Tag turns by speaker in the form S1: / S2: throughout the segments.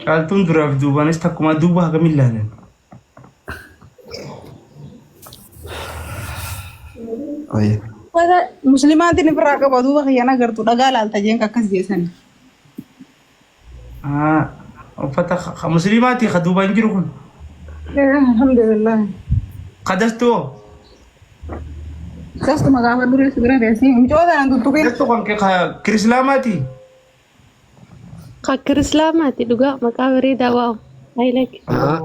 S1: Caaltuun duraaf duubaanis takkumaa duuba hagam ilaalan.
S2: Oye.
S3: Uffata muslimaatiin ofirraa qaba duuba kiyyaan agartu dhagaa laalta jeen akkas jeesani.
S1: Ah, uffata ka musliimaati ka duubaan jiru kun.
S3: Alhamdulillah.
S1: Ka dastuu hoo?
S3: Dastuma gaafa durii si bira teessee mucoo tanaan tuttuqin.
S1: Dastuu kan kee ka kirislaamaati.
S4: Ka kirislaamaati dhugaa maqaa bareedaa waaw. I like.
S5: Haa.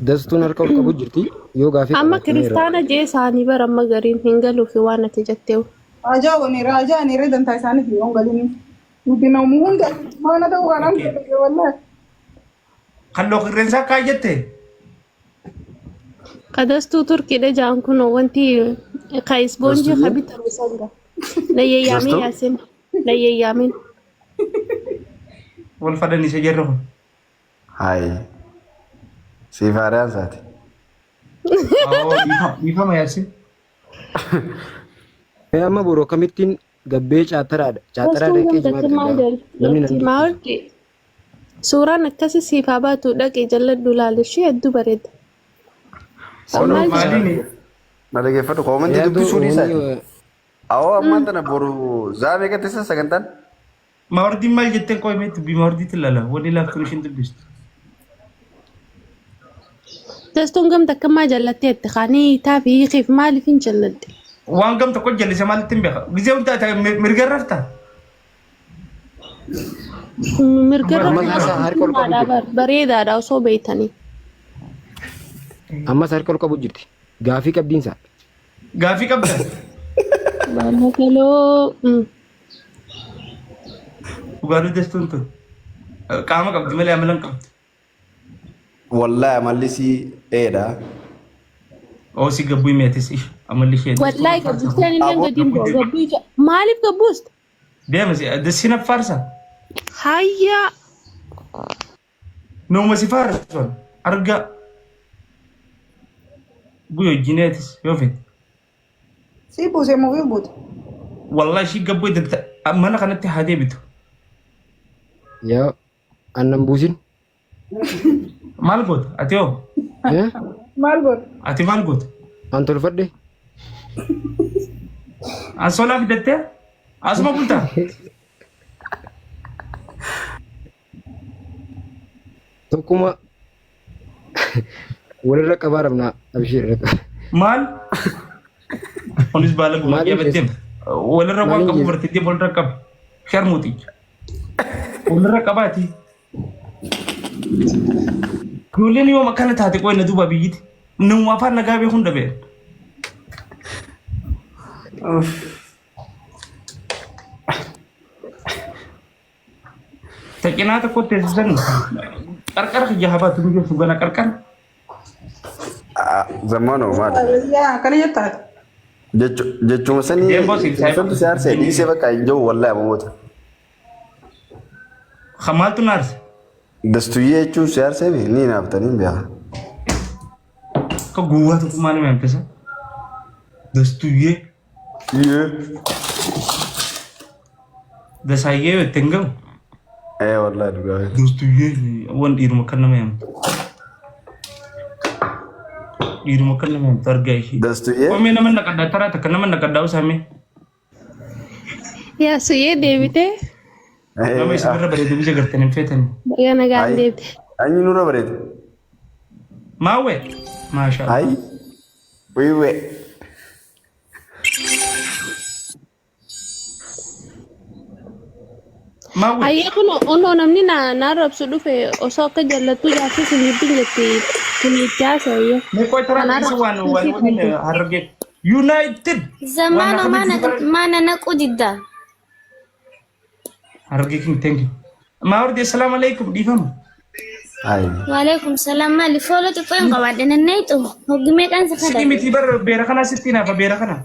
S5: Dastuun harka ol qabu jirti. Yoo gaafii
S4: Amma
S5: qabaatte mee irra.
S4: kiristaana jee isaanii bara amma gariin hin galuufi waan ati jetteewu.
S3: Raajaa wani raajaa ani irra dantaa isaaniif yoo hin galini. Nuti namu hunda maana ta'uu kanaan ta'e wallahi.
S1: Kan lookirreensaa akkaa jette.
S4: Kadastuu turkiidha jaan kun wanti ka isboonjii ka
S2: Dastuyyee?
S4: bitame sanga. Na yeyyaamin
S2: Dastuu?
S4: yaasin. Na yeyyaamin.
S1: Wal fadhan isa jarri kun.
S2: Hayi. Siif haaraan isaati.
S1: Awoo dhiifama yaasin.
S5: Mee amma boru akkamittiin gabbee caattaraadha. Caattaraa
S4: Dastuun
S5: dhaqee
S4: gamta
S5: jimaa
S4: maal
S5: bitadha. Namni nan
S4: jalatti
S5: dubbisu.
S4: maal Suuraan akkasi siif haa baatu dhaqi jalladhu laali ishee hedduu bareeda.
S2: Ooluu
S4: Maal jedha?
S1: Maaliini?
S2: Na dhaggeeffadhu koomentii
S5: Yaaduu
S2: dubbisuu dhiisaati.
S5: uummanni
S2: Awoo ammaan tana boru zaa meeqatti isa sagantaan?
S1: Mawardiin maal jetteen qoy mee dubbii mawardiitti ilaala. Wanni laaftuun ishiin dubbistu.
S4: Dastuun gamta akkamaa jallatteetti kaanii taaf hiikiif maaliif hin jalladhe?
S1: Waan gam tokko jallise maalitti hin beeka. Gizee hunda ati mirga irra rafta.
S4: Mirga
S5: Ammas
S4: irra
S5: harka harka ol qabu jirti.
S4: bareedaadha osoo beeytanii.
S5: Ammas harka ol qabu jirti. Gaafii qabdiinsa.
S1: Gaafii qabda.
S4: Baalagaloo.
S1: Dhugaaduu dastuun tun. Qaama qabdi malee amala hin qabdu.
S2: Wallahi amalli sii eedha.
S1: Oo si gabbuu himeetis ish amalli ishee.
S4: Wallahi gabbisteen illee
S2: Aboo
S4: gadi hin bu'u. Gabbuu ija. Maaliif gabbuusta?
S1: Deema si si na faarsa.
S4: Hayyaa.
S1: Nooma si faarsan arga. Bu'ii wajjineetis yoo fedhe.
S3: Si buuse moo fi buute?
S1: Wallahi ishii gabbuu edda mana kanatti haa deebitu.
S5: Yaa annan buusin.
S1: Maal goota ati hoo?
S5: Eh?
S3: Maal goota?
S1: Ati maal goota?
S5: An tolfadhe.
S1: Ansoolaa fidattee? Asuma bultaa?
S5: Tokkuma walirra qabaa rabnaa abshiir irra qaba.
S1: Maal? Kunis baala gumaa
S5: Maaliin
S1: jabattee walirra waan
S5: Maaliin
S1: qabu
S5: geessa?
S1: bartee walirra qaba. Sharmuuticha. Walirra qabaati. Ijoolleen yoom akkana taate qoy na duuba biyyiti. Namuma afaan nagaa beekuun dhabee. Taqinaa tokko teessisan qarqara kiyya haa baatu biyya sun gana qarqara.
S2: Zammanoo maali?
S3: Yaa akkana jettaa?
S2: Jechuma sanii
S1: Deemboo siif
S2: jechuma santu si aarsee dhiisee bakka hin jiru wallahi ababoota.
S1: Kan maaltu na aarse?
S2: Dastuyyee jechuun si aarsee mi? Ni naaftanii hin beekaa.
S1: Akka gowwaa tokkummaa nama yaamtisa. Dastuyyee.
S2: Yee.
S1: Dasaayyee yoo itti hin gahu.
S2: Ee wallahi dhugaa.
S1: Dastuyyee waan dhiiruma kan nama yaamtu. Dhiiruma kan nama yaamtu argaa ishee.
S2: Dastuyyee.
S1: Qomee nama naqadhaa taraa takka nama naqadhaa usamee.
S4: Yaa suyyee deebitee
S1: Nama isinirra bareedu bisa gartan hin feetani.
S4: baga nagaan
S2: Ayi.
S4: deebite.
S2: Anyi nurra bareedu.
S1: Maawwee. Maashaa Allah.
S2: Ayi. Wiiwee.
S1: Maawwee.
S4: Ayyee kun onoo namni na na arrabsu dhufe osoo akka jallattuu jaarsi sin jibbin jetti kun itti haasa'e.
S1: Mee qoy taraa
S4: Kan
S1: keessa waan
S4: arrabsu
S1: waan
S4: si
S1: waliin
S4: qabdu.
S1: harargee. United. Waan
S6: Zamano
S1: akkamitti
S6: mana mana naquu didda.
S1: Harargee king thank you. Maawardi assalaamu alaikum dhiifama.
S2: Ayi.
S6: Waalaikum salaam maali fooloo xiqqoo hin qabaadhe nanneetu hoggi meeqaan si
S1: Si'i
S6: kadhadhe.
S1: miti bar beera kanaa sitti naafa beera kana.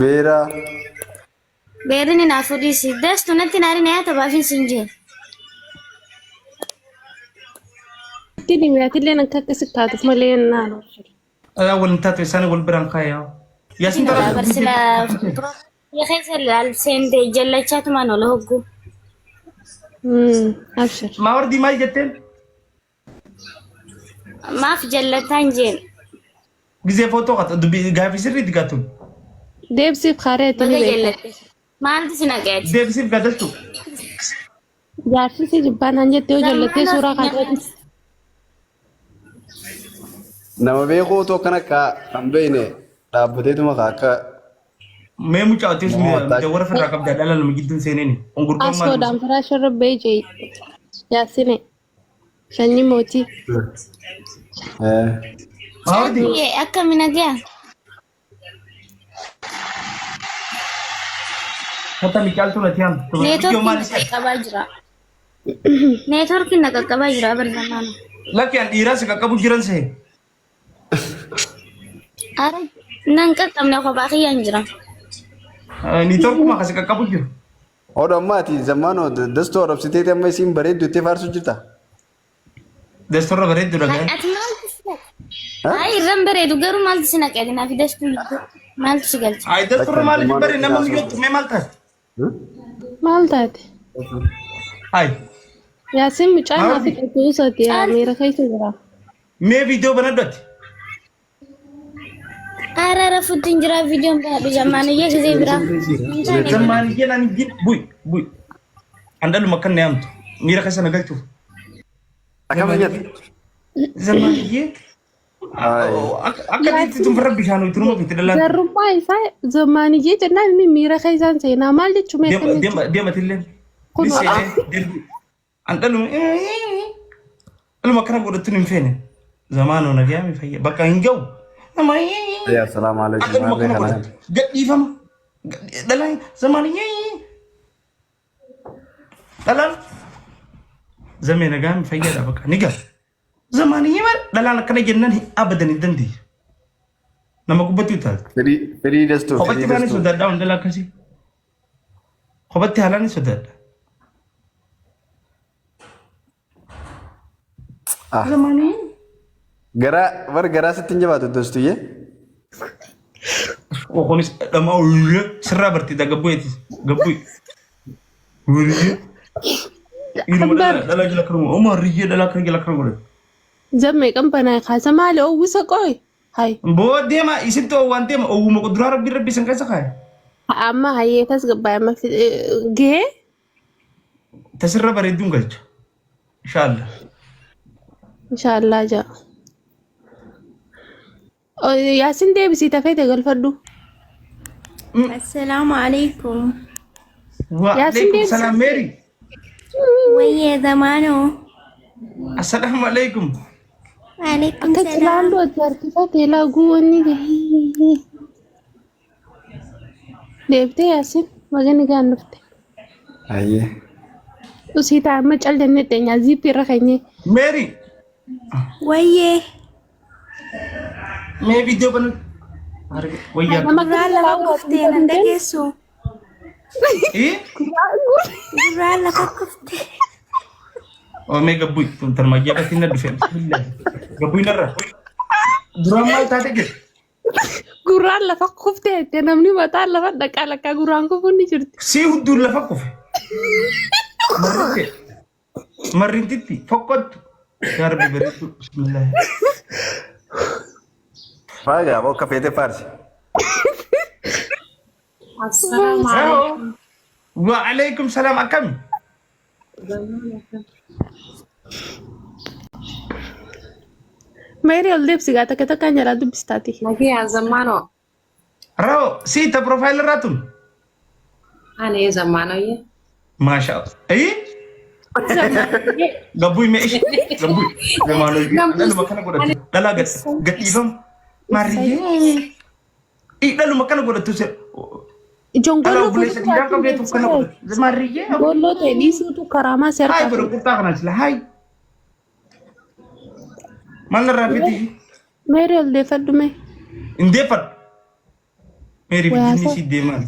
S2: Beera.
S6: Beerri ni naaf fudhiisi. Dastu natti naarin yaa tabaafin siin jee.
S4: Ittiin himaatillee akka akkasitti taatuuf malee naan.
S1: Adaa wal hin taatu isaan wal biraan kaayaa. Yaasin taraa
S6: Bar sila ya keessa laal seente jallachaa tumaan ola hoggu.
S4: Abshir.
S1: Maawardii maal jetteen?
S6: Maaf jallataa hin jeen.
S1: Gizee footoo qata dubbii gaafii sirriitti gaatuun.
S4: Deebisiif kareetti ni
S6: Baga
S4: beekta.
S6: jallatte. Maaltu si naqeeti?
S1: Deebisiif gaadaltu.
S4: Jaarsi si jibbaa naan jettee yoo jallattee suuraa kaatee
S2: Nama beekuu otoo akkana akka kan beekne dhaabbateetuma ka akka
S1: Mee mucaa otees
S2: Nama wattaa-
S1: jawwara firraa qabdaa dhala nama gidduun seeneeni. Ongurgoon maal?
S4: Asoodhaan firaasha irra ba'ee jee. Yaasine. Sanyii mootii.
S2: Eh,
S1: Maawardii.
S6: Caaltuyyee akkami nagaya?
S1: Kata michaaltu natti haamtu.
S6: Neetworkiin na qaqqabaa jira. Neetworkiin na qaqqabaa jira bar zamaana.
S1: Lakki an dhiiraa si qaqqabu jiran see.
S6: Ara nan qaqqabne kophaa kiyyaan jira.
S1: Neetworkuma kasi qaqqabu jiru.
S2: Odoo amma ati zammaanoo dastuu arrabsiteeti amma isiin bareeddu itti faarsu jirta.
S1: Dasturra bareeddu dhagaa.
S6: Ati maaltu si naqe? Ay irran bareedu garuu maaltu si naqe? Ati naaf dastuu jiru. Maaltu si galche?
S1: Ay dasturra maaliif hin baree nama miyyootti mee maal taate?
S4: Maal taate?
S1: Ay
S4: Yaasiin mucaa naaf hidhatu isaati yaa miira keessa jira.
S1: mee viidiyoo banadhu ati.
S6: Ara rafuutti hin jira viidiyoon baadhu zammaaniyyee gisee biraa. Hin taane
S1: Zammaaniyyee naan hin bu'i bu'i. An dhaluma akkan na yaamtu miira keessa na galchuuf.
S2: Akkam jette?
S1: Zammaaniyyee akka itti tunfarra bishaan itti numa fitti dhalaan.
S4: Garrummaa isaa zammaaniyyee jennaan inni miira keessaan seenaa maal jechuu mee akkam jechuudha?
S1: Deematillee.
S4: Kun
S1: Ni seenee dirbi. An dhaluma dhaluma akkana godhattuun hin feene. Zamaanoo nagayaa mi fayya bakka hin ga'u. Nama
S2: Yaa salaamu alaikum.
S1: dhaluma
S2: Maarree
S1: akkana
S2: kanaan.
S1: godhattu. Gadhiifama. Dhalaan zamaaniyyee. Dhalaan zamee nagaa mi fayyaadha bakka ni ga'a. Zamaaniyyee maal dhalaan akkana jennaan abadan hin dandeessu. Nama gubbatti utaalti.
S2: Firii firii dastuu
S1: Kophatti
S2: firii
S1: kaan
S2: dastuu.
S1: sodaadhaa waan dhalaa akkasii. Kophatti haalaan ni sodaadha.
S2: Ah.
S1: Zamaanii.
S2: Garaa bar garaa sitti hin jabaatu dastuyyee.
S1: Kunis dhamaa uyyee sirraa bartee gabbu'eetis gabbu'i. Uyyee. Ilma dhalaa jala kan uumaa riyyee dhalaa kan jala kan godhatu.
S4: Zammee qambanaa kaasa maali oowwisa qoy? Hay.
S1: Boo deema isitti oowwaan deema oowwuma kuduraa rabbi rabbi isin keessa kaa'e.
S4: Amma hayyee tasgabbaa'e amma gahee
S1: Tasirra bareedduun galcha. Inshaallah.
S4: inshaallah ja'a. Yaasin deebisii tafeete galfadhu.
S7: Assalaamu alaikum.
S1: Wa
S4: Yaasin
S1: alaikum
S4: deebisi.
S1: salaam Meeri.
S7: Wayyee zamaanoo.
S1: Assalaamu alaikum.
S7: Waalaikum
S4: Akka
S7: salaam.
S4: cilaalloo itti harkifatee laaguu wanni gahee. Deebitee Yaasin magani gaan dhufte.
S2: Ayyee.
S4: Usii ta'a amma cal jennee teenyaa ziippii irra keenyee.
S1: Meeri.
S7: Wayyee.
S1: Mee viidiyoo banu. Wayyaa.
S4: Nama akka
S7: Gurraan lafa
S4: cilaalloo
S7: kuftee nan dhageessu.
S1: Eh?
S7: Gurraan lafa kuftee.
S1: Oh, mee gabbu'i. Tarmaajii akkasiin na dhufe. Bismillah. Gabbu'i narra. Duraan maal taate jira?
S4: Gurraan lafa kuftee jettee namni mataan lafa dhaqaa lakkaa gurraan kufuun ni jirti.
S1: Sii hudduun lafa kufe. Marrinte. Marrintitti fokkottu. Yaa Rabbi bareeddu. Bismillah.
S2: Faagaa bokka feete faarsi.
S8: Assalaamu alaikum.
S1: Wa alaikum salaam akkami?
S4: Meeri ol deebisi gaa takka takkaan jalaa dubbistaati.
S8: Nagiyaa zammaanoo.
S1: Rawo sii ta profile irraa tun.
S8: Ani zammaanoyye.
S1: Maasha Allah. Eh? Gabbuy mee ishi. Gabbuy. Zamaanoo. Dhaluma kana godhatu. Dhalaa gadhiifamu. Maariyyee. Dhaluma kana godhatu. Dhala
S4: Jongolloo
S1: obboleessa dhiiraa qabdeetu kana godhatu. Maariyyee.
S4: Golloo ta'e dhiisuutu karaamaa si
S1: Haay
S4: harkaa
S1: godhu qurxaa kana sila haay. Maal narraa fiti?
S4: Meeri ol deeffadhu mee.
S1: Hin deeffadhu. Meeri
S4: Wayaa
S1: biyyi
S4: isaa.
S1: isii deemaan.